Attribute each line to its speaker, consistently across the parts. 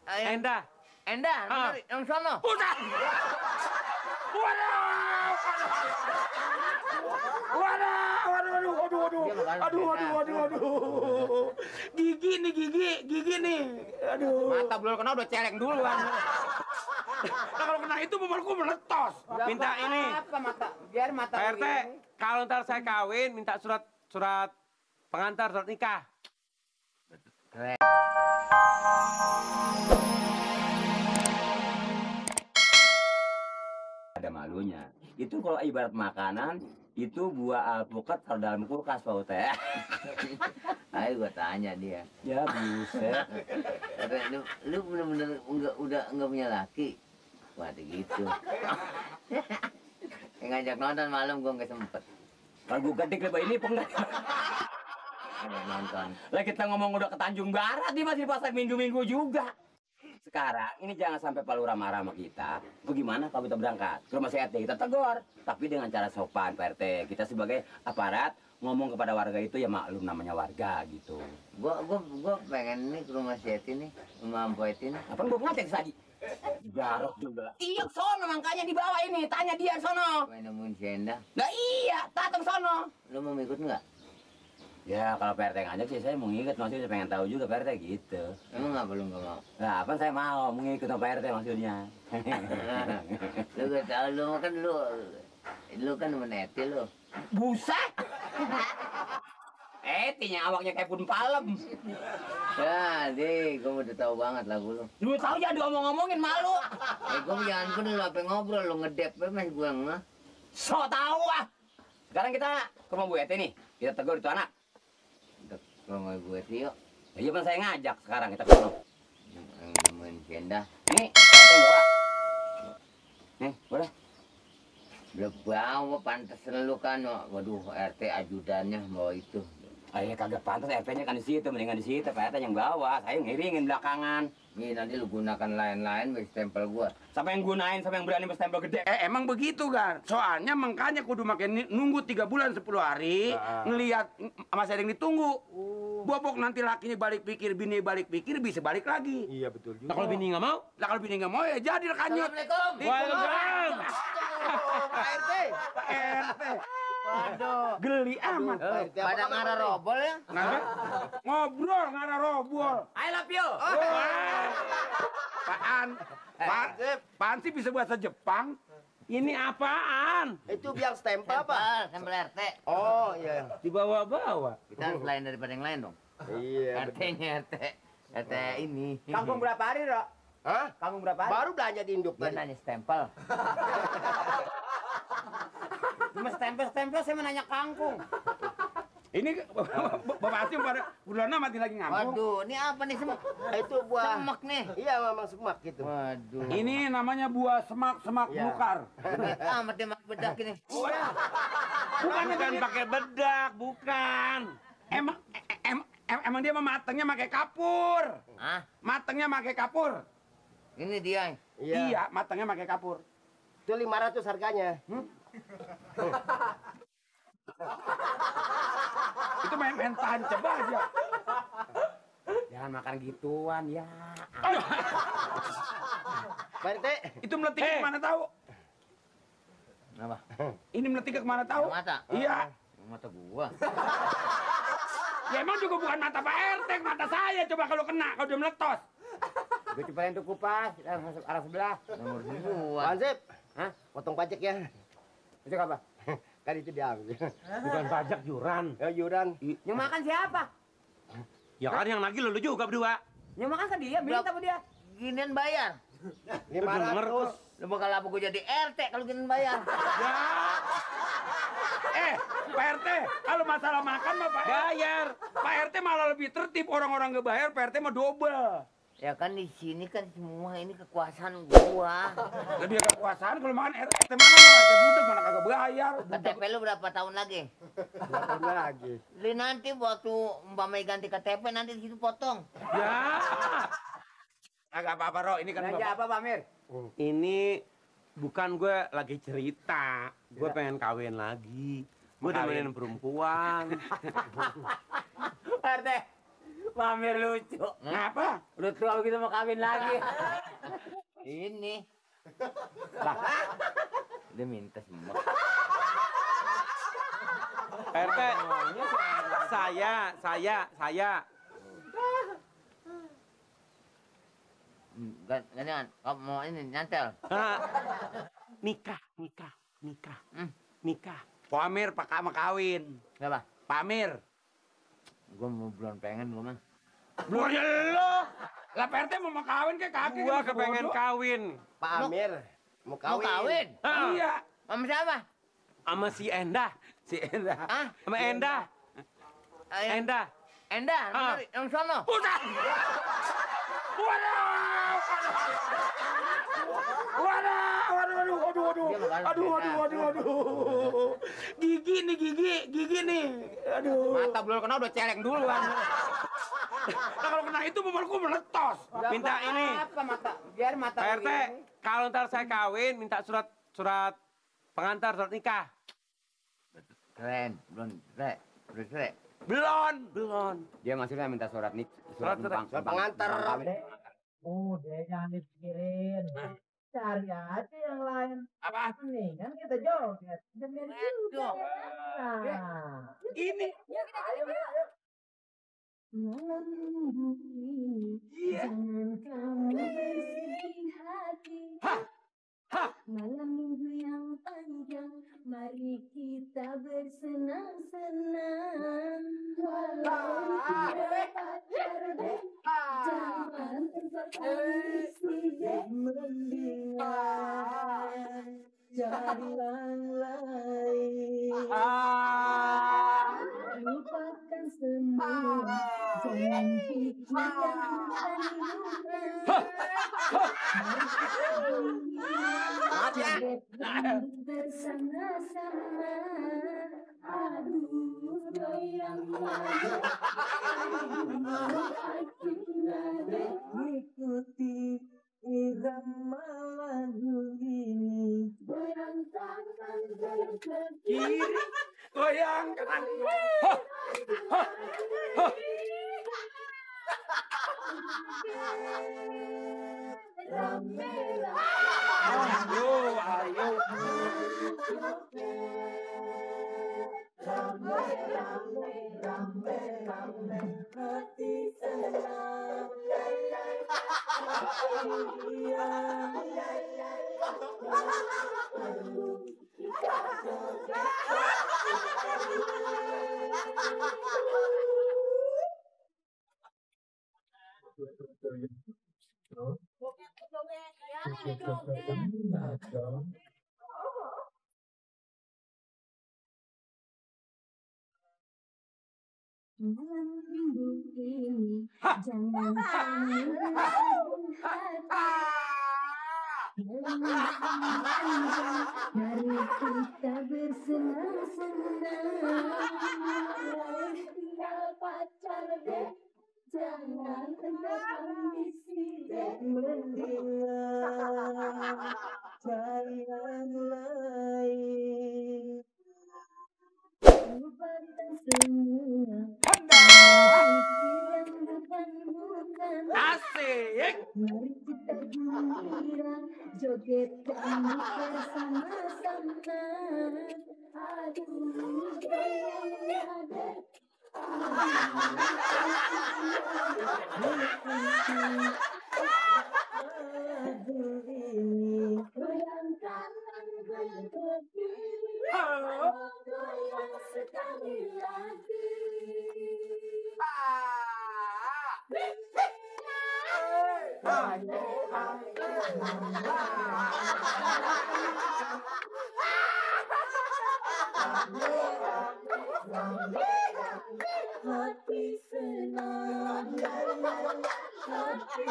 Speaker 1: Endah.
Speaker 2: Endah, yang sono.
Speaker 1: Udah. Waduh. Gigi nih. Aduh.
Speaker 2: Mata belum kena udah celeng duluan.
Speaker 1: Nah, kalau kena itu memelukku meletos. Minta ini.
Speaker 2: Apa mata? Biar mata.
Speaker 1: Pak RT, kalau ntar saya kawin minta surat pengantar, surat nikah.
Speaker 3: Ada malunya. Itu kalau ibarat makanan, itu buah alpukat kalau dalam kulkas, Pak Ute.
Speaker 2: Ayo gua tanya dia.
Speaker 3: Ya buset.
Speaker 2: Lu bener-bener udah enggak punya laki. Waduh gitu. Ngajak nonton malam gua nggak sempet.
Speaker 3: Kalau gue gede lebar ini pun enggak.
Speaker 2: Nonton.
Speaker 3: Lah kita ngomong udah ke Tanjung Barat, dia masih pasar minggu-minggu juga. Sekarang ini jangan sampai Pak Lurah marah sama kita. Bagaimana kalau kita berangkat ke rumah CRT, kita tegur, tapi dengan cara sopan, Pak RT. Kita sebagai aparat ngomong kepada warga itu ya maklum, namanya warga gitu.
Speaker 2: Gua pengen nih ke rumah si Eti nih, rumah Mpok Eti nih.
Speaker 3: Apa gue ngajak tadi? Garok juga. Iya sono, makanya di bawah ini, tanya dia sono.
Speaker 2: Main nemuin si Endah.
Speaker 3: Lah iya, datang sono.
Speaker 2: Lu mau ikut nggak?
Speaker 3: Ya kalau Pak RT ngajak sih saya mau ngikut, maksudnya saya pengen tahu juga Pak RT gitu.
Speaker 2: Emang nggak mau?
Speaker 3: Nah, apa saya mau ngikut sama Pak RT maksudnya.
Speaker 2: Lu gak tahu, lu kan temen Eti lu.
Speaker 3: Buset! Etinya awaknya kayak pun palem.
Speaker 2: Ya, gua udah tahu banget lagu lu.
Speaker 3: Lu tahu ya diomong-ngomongin malu.
Speaker 2: Gua punya handphone lu apa ngobrol, lu ngedep mas gua nggak.
Speaker 3: So tahu ah. Sekarang kita ke rumah Bu Eti nih. Kita tegur itu anak.
Speaker 2: Ke rumah gue Eti yuk.
Speaker 3: Iya kan saya ngajak sekarang kita ke sana.
Speaker 2: Yang nemuin si Endah.
Speaker 3: Nih, apa yang bawa? Nih, boleh.
Speaker 2: Udah bawa pantes lu kan. Waduh, RT ajudannya bawa itu.
Speaker 3: Ayo kagak pantas RT-nya kan di situ, mendingan di situ. Pak RT yang bawa, saya ngiringin belakangan.
Speaker 2: Nih nanti lu gunakan lain-lain bagi stempel gua.
Speaker 3: Siapa yang gunain, siapa yang berani berstempel gede?
Speaker 1: Emang begitu kan? Soalnya makanya kudu makin nunggu 3 bulan 10 hari, ngelihat Mas Edeng ditunggu. Bobok nanti lakinya balik pikir, bini balik pikir, bisa balik lagi.
Speaker 4: Iya betul juga.
Speaker 1: Nah, kalau bini nggak mau? Lah kalau bini nggak mau ya jadi kanyut.
Speaker 2: Assalamualaikum.
Speaker 1: Waalaikumsalam.
Speaker 4: Pak RT.
Speaker 1: Pak RT.
Speaker 4: Waduh.
Speaker 1: Geli amat.
Speaker 2: Pada ngarah robol ya?
Speaker 1: Ngapa? Ngobrol, ngarah robol.
Speaker 3: I love you.
Speaker 1: Apaan sih bisa bahasa Jepang? Ini apaan?
Speaker 4: Itu biang stempel apa?
Speaker 2: Stempel RT.
Speaker 4: Oh iya.
Speaker 1: Dibawa-bawa.
Speaker 2: Kita harus lain daripada yang lain dong.
Speaker 4: Iya.
Speaker 2: RT-nya RT ini.
Speaker 4: Kampung berapa hari, Rok? Hah? Kampung berapa hari? Baru belanja di Induk
Speaker 2: Dia
Speaker 4: tadi.
Speaker 2: nanya stempel. Cuma stempel saya mau nanya kangkung.
Speaker 1: Ini Bapak Asim pada bulan mati lagi ngambung.
Speaker 2: Waduh, ini apa nih semak?
Speaker 4: Itu buah.
Speaker 2: Semak nih.
Speaker 4: Iya, memang semak gitu.
Speaker 2: Waduh.
Speaker 1: Ini namanya buah semak
Speaker 4: Iya.
Speaker 1: bukar.
Speaker 2: Amat dia mak bedak ini.
Speaker 1: Bukan pakai bedak, bukan. Emang dia matangnya pakai kapur.
Speaker 2: Hah?
Speaker 1: Matangnya pakai kapur.
Speaker 2: Ini dia.
Speaker 1: Iya, matangnya pakai kapur.
Speaker 4: Itu 500 harganya.
Speaker 1: Itu main tancap aja.
Speaker 3: Jangan makan gituan ya.
Speaker 4: Pak RT.
Speaker 1: Itu meletik ke mana tahu?
Speaker 2: Apa?
Speaker 1: Ini meletik ke mana tahu?
Speaker 2: Yang mata?
Speaker 1: Iya.
Speaker 2: Yang mata gua.
Speaker 1: Ya emang juga bukan mata Pak RT, mata saya. Coba kalau kena, kalau dia meletos.
Speaker 3: Gue cobain tuh kupas, arah sebelah.
Speaker 2: Nomor dua.
Speaker 4: Hansip.
Speaker 3: Hah?
Speaker 4: Potong pajak ya.
Speaker 3: Itu apa?
Speaker 4: Kan itu diambil.
Speaker 1: Bukan pajak, yuran.
Speaker 4: Ya, yuran.
Speaker 3: Yang makan siapa?
Speaker 1: Ya kan yang nagih lu juga berdua.
Speaker 3: Yang makan kan dia, minta sama dia.
Speaker 2: Ginian bayar.
Speaker 4: 500.
Speaker 2: Lu bakal apa gua jadi RT kalau ginian bayar.
Speaker 1: Ya. Pak RT, kalau masalah makan mah Pak bayar. Pak RT malah lebih tertib, orang-orang nggak bayar, Pak RT mah double.
Speaker 2: Ya kan di sini kan semua ini kekuasaan gua.
Speaker 1: Lebih kekuasaan kalau makan RT mana mah RT budek mana kagak bayar.
Speaker 2: KTP lu berapa tahun lagi?
Speaker 4: Potong lagi.
Speaker 2: Li nanti waktu Mbak ganti KTP nanti di situ potong.
Speaker 1: Ya. Agak apa-apa, Ro. Ini kan
Speaker 3: Belanja apa, Pak Mir?
Speaker 1: Ini bukan gue lagi cerita. Gue pengen kawin lagi. Gue udah mainin perempuan.
Speaker 3: Pak RT, Pamer lucu.
Speaker 1: Ngapa?
Speaker 3: Udah tua begitu mau kawin lagi.
Speaker 2: Ini. Dia minta semua.
Speaker 5: Pak RT, saya.
Speaker 2: Gantian, kamu mau ini nyantel?
Speaker 5: Nikah. Nikah.
Speaker 1: Pamer pak sama kawin.
Speaker 2: Kenapa?
Speaker 1: Pamer.
Speaker 2: Gua mau belum pengen gua mah.
Speaker 1: Belum ya lo. Lah Pak RT mau kawin kayak kaki.
Speaker 5: Gua kepengen kawin.
Speaker 4: Pak Amir mau
Speaker 2: Mau
Speaker 4: kawin.
Speaker 2: kawin?
Speaker 1: Iya.
Speaker 2: Sama siapa?
Speaker 5: Sama si Endah.
Speaker 1: Si Endah.
Speaker 2: Ah,
Speaker 5: Sama Endah. Endah.
Speaker 2: Endah, yang sono.
Speaker 1: Udah. Waduh. Gigi nih. Aduh.
Speaker 3: Mata belum kena udah celeng duluan.
Speaker 1: Nah, kalau kena itu memelku meletos.
Speaker 5: Minta ini.
Speaker 2: Apa mata? Biar mata.
Speaker 5: Pak RT, kalau ntar saya kawin, minta surat pengantar, surat nikah.
Speaker 2: Keren, belum keren.
Speaker 1: Belum.
Speaker 3: Dia maksudnya minta surat
Speaker 5: Surat
Speaker 4: pengantar.
Speaker 6: Udah jangan dipikirin. Cari aja yang lain.
Speaker 1: Apa?
Speaker 6: Nih kan kita joget. Dengar juga. Nah.
Speaker 1: Ini.
Speaker 7: Malam minggu ini jangan kamu bersedih hati. Malam minggu yang panjang, mari kita bersenang-senang. Walau tidak pacar deh, jangan terpaksa deh, mendingan cari yang lain. Lupakan semua, jangan pikirkan bersama-sama. Aduh, goyang
Speaker 6: Ikuti irama lagu ini.
Speaker 7: goyang tangan, goyang kaki.
Speaker 1: Kiri. Goyang kanan. Ayo.
Speaker 6: Hati senang.
Speaker 7: Malam minggu ini jangan kamu bersedih hati. Mari kita bersenang-senang. Tinggal pacar deh, jangan tinggal ambisi deh.
Speaker 6: Mendingan cari yang lain.
Speaker 7: Lupakan semua, pikiran bukan.
Speaker 1: Asik.
Speaker 7: Mari kita gembira, joget dan bersama-sama. Aduh, goyang ada. Goyang kanan, goyang ke kiri, goyang sekali lagi. Hati senang, hati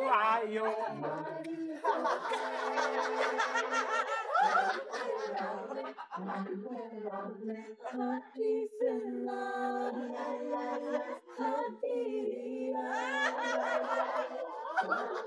Speaker 1: Ayo.
Speaker 7: hati senang, hati Satu.